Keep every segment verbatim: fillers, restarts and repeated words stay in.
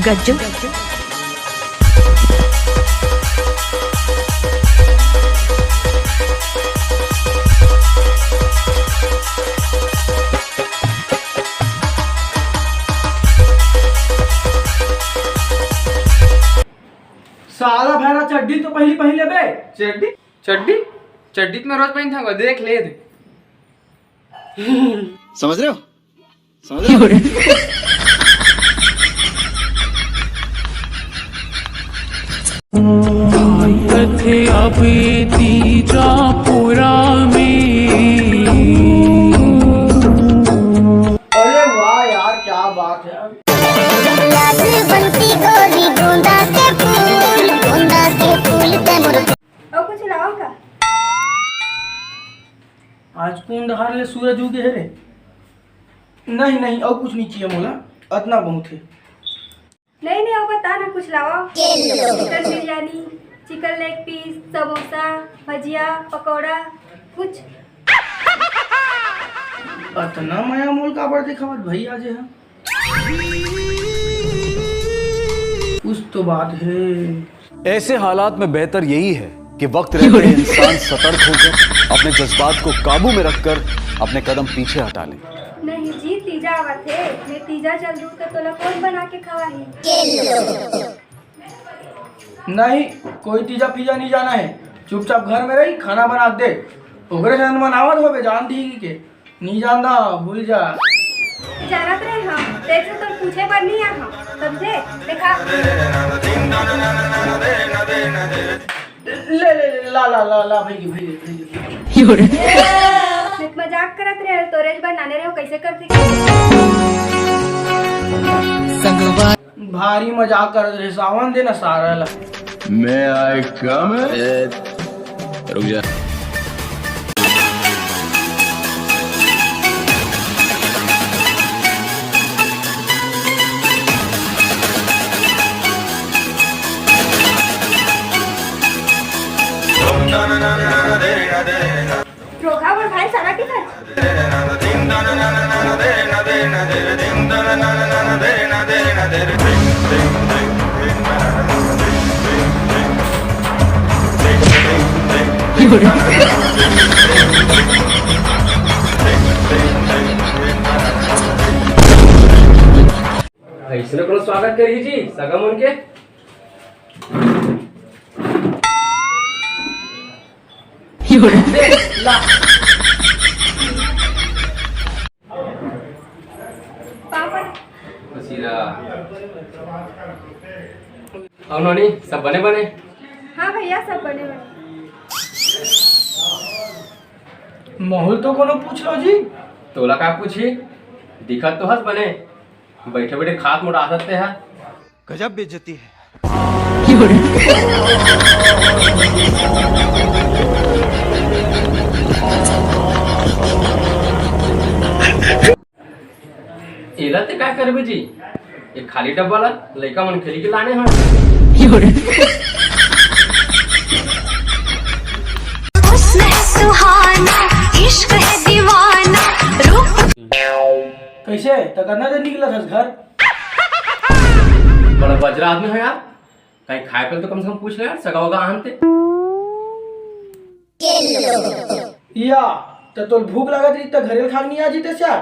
गज्जो। साला भैरा चड्डी तो पहिली पहिन लेबे। चड्डी? चड्डी? चड्डी तो मैं रोज पहिनथंव, देख ले दे। समझ रहे हो? समझ रहे हो? थे अभी तीजा पूरा में। अरे वाह यार, क्या बात है। लाल बंती गोरी गोंदा के फूल, गोंदा के फूल ते मोर। अउ कुछ लाओ का? आज कोन डहार ले सूरज उगे हे रे? नहीं, नहीं, अउ कुछ नहीं चाहिए मोला, अतना बहुत है। नहीं, नहीं, अउ बता ना, कुछ लावा। चिकन बिरयानी, चिकन लेग पीस, समोसा, भजिया, पकौड़ा, कुछ। अतना मया मोल काबर दिखावत भैया जे हा? कुछ तो बात है। ऐसे हालात में बेहतर यही है कि वक्त रहते इंसान सतर्क होकर, अपने जज्बात को काबू में रखकर अपने कदम पीछे हटा ले। नहीं जी, तीजा आवत हे, मैं तीजा चल दूं तो तोला कौन बना के खवाही? नहीं, कोई तीजा फीजा नहीं जाना है, चुपचाप घर में रही, खाना बना दे। ओकरे से मनावत होबे, जान दी के। नी जानदा, भूल जा। जानत रहे हम, तेरे से तो पूछे बर नहीं आहा, समझे? देखा। ले, ले, ले, ला, ला, ला, ला, भाई, भाई, भाई। मैं तो मजाक करत रहे, तोरे बर नाने रहे, कैसे करथे? संगवा। भारी मजाक करत रहे, सावन दे ना सारा ला। मैं आए कम है। रुक जा। रोघा मोर भाई सारा के घर। अइसने कोनो स्वागत करी जी, सगा मन के। दे, ला। पापड़। बसीरा। अउ नोनी, सब बने बने? हाँ भैया, सब बने बने। माहौल तो कोनो पूछ लो जी। तोला का पूछी? दिखत तो हस बने, बैठे बैठे खात मोटा आदत ते है। गजब बेइज्जती है। एला ते का करबे जी? एक खाली डब्बा ला लइका मन खेली के लाने हन। हुस्न है सुहाना, इश्क है दीवाना, रूप। कैसे? त कतना देर निकलत हस घर? बड़ा बजरा आदमी हो यार, कहीं खाए पीए तो कम से कम पूछ ले यार, सगा होगा आन ते। या, त तोल भूख लागत रही त घरेल खा के नहीं आ जीते यार।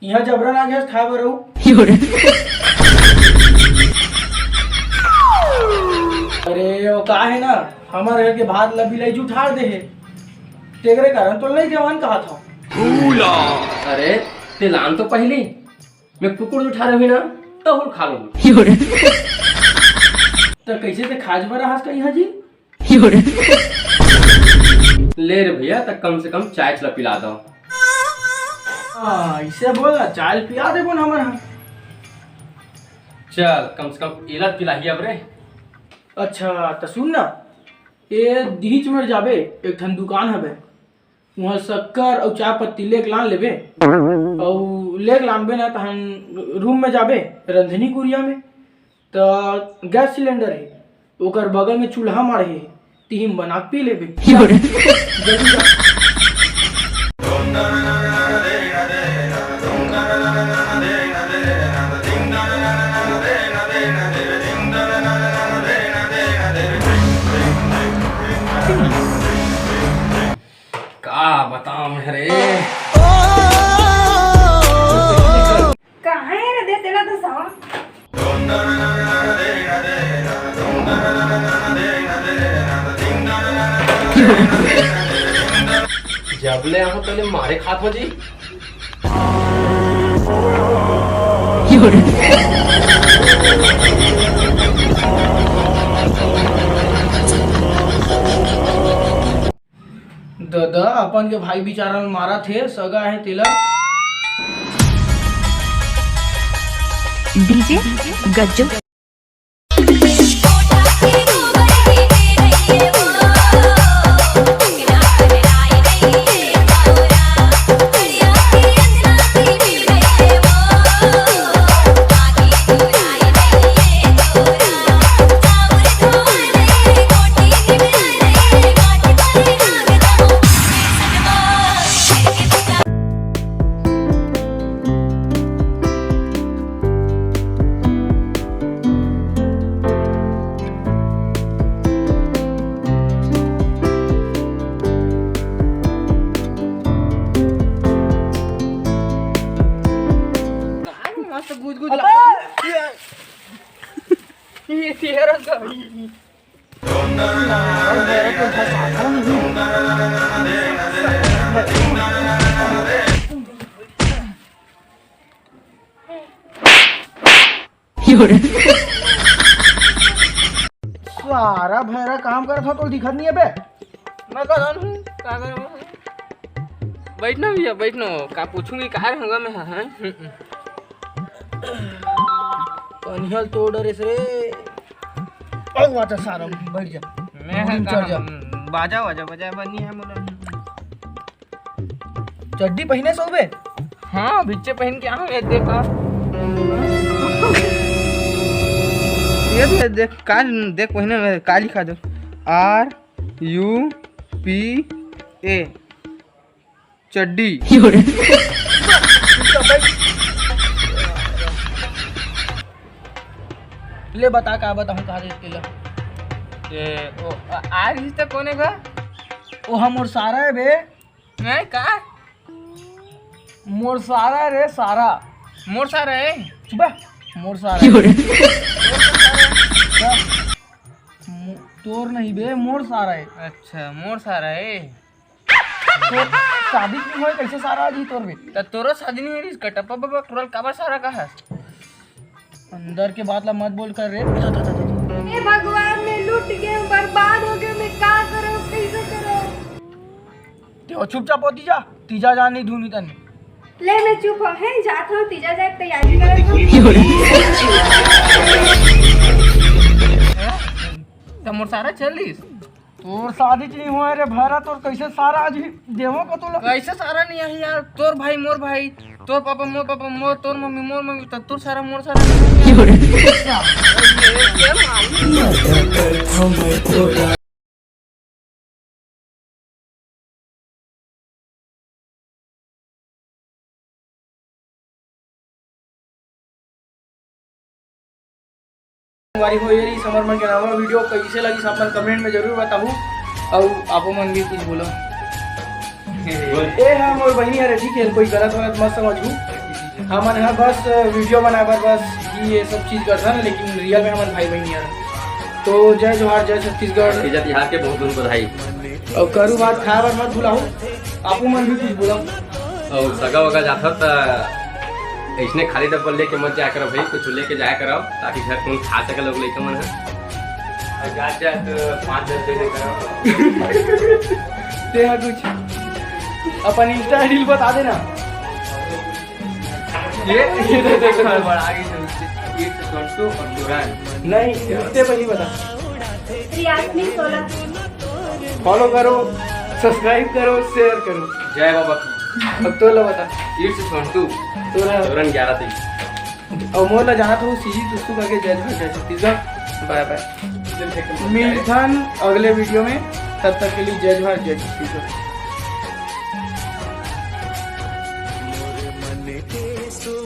यहाँ जबरन आ गया खाए बर रहू। अरे वो का है ना, हमारे घर के भात ला बिलाई उठार दे है, तेकरे कारण तो नहीं देवान कहा था। अरे ते लान तो पहली, मैं कुकुर उठा रही ना, तो हुल खा लूंगी। त कैसे ते खाज बर हास कही हाजी? ले रे भैया, त कम से कम चाय चला पिला दो। हाँ, इसे बोल ना, चाय पिया दे बोल हमारा। चल, कम से कम इला पिलाही अब रे। अच्छा, त सुन ना, ए दीच में जाबे, एक ठन दुकान हवे, वहाँ शक्कर अउ चाय पत्ती लेके लान लेबे, अउ लेके लानबे ना, तहन रूम में जाबे, रंधनी कुरिया में, त गैस सिलेंडर हे, ओकर बगल में चूल्हा माढ़े हे, तिही म बना के पी लेबे। जल्दी जा। जब ले आहो तले मारे खात हो जी। ददा, अपन के भाई बिचारा ल मारत हे, सगा हे तेला। डीजे गज्जू। मस्त गुदगुद अबे! ये तेरा तो सारा भैरा काम करत हो तो दिखत नहीं है बे। मैं कौन हूँ? का करूँ? बैठना भैया, बैठना। का पूछूंगी, का रहूंगा मैं? हाँ, हाँ। कनिहल तो डरे से रे। ओ, अच्छा, सारा बैठ जा। मैं घोड़ी में का चढ़ जा। हम बाजा वाजा बजाए बर नहीं है मोला। चड्डी पहिने सोबे? हाँ, बिच्चे पहिन के आऊँ, ये देखा। ये देख, देख, का देख, पहिने में का लिखा दो, आर यू पी ए, चड्डी। ले बता, का बताऊं, का देख के ला। ये, ओ, आ, आ रही तो कोने का? ओ, हम और सारा है बे। नहीं का? मोर सारा रे, सारा। मोर सारा है? चुप बे। मोर सारा है। क्यों रे? क्या? मो-, तोर नहीं बे, मोर सारा है। अच्छा, मोर सारा है। तो शादी नहीं होए, कैसे सारा आ जी तोर बे? त तोरो शादी नहीं होई, कटप्पा बाबा टोरल काबर सारा का है? अंदर के बात ला मत बोल कर रे। हे भगवान, मैं लुट गए, बर्बाद हो गए, मैं का करूं, कैसे करूं? ते ओ चुपचाप होती जा, तीजा जा नहीं धुनी तन। ले, मैं चुप हो, हैं, जात हूँ, तीजा जाए के तैयारी करत हूँ। त मोर सारा चल दिस। तोर शादी नहीं हुआ रे भैरा, तोर कैसे सारा आज ही देवो को तोला? कैसे सारा नहीं आई यार? तोर भाई मोर भाई, तोर पापा मोर पापा, मोर तोर मम्मी मोर मम्मी, त तोर सारा मोर सारा। संगवारी हो, ये रही हमर मन के नवा वीडियो। कैसे लगिस आप मन कमेंट में जरूर बताहू, अउ आपो मन भी कुछ बोलो। ए हा मोर बहिनी हरे, ठीक है, कोई गलत वलत मत समझू। हमन ह बस वीडियो बनाए बर बस ही ये सब चीज करथन, लेकिन रियल में हमन भाई बहिनी हरन। तो जय जोहार, जय छत्तीसगढ़। तीजा तिहार के बहुत बहुत बधाई। अउ करू भात खाए बर मत भुलाहू, आपो मन भी कुछ बोलो। अउ सगा वगा जाथव त अइसने खाली डब्बा लेके मत जाया करव भाई, कुछ लेके जाया करव, ताकि घर कौन खा सके लोग लइका मन ह। अउ जात जात पाँच दस दे दे करव। ते हा कुछ अपन Insta ID बता देना। ये, ये तो देखो, बड़ा आगे से ये तो संतु और दुरान। नहीं, उससे पहले बता। रियासमी सोलह। Follow करो, subscribe करो, share करो। जय बाबा की। अब तो लो बता। It's संतु। तोरा। तोरन ग्यारह तेईस। अउ मोर ला जाना तो सीजी तुस्तु करके जय जोहार, जय छत्तीसगढ़। Bye bye। मिलथन अगले वीडियो में, तब तक के लिए जय जोहार, जय छत्तीसगढ़।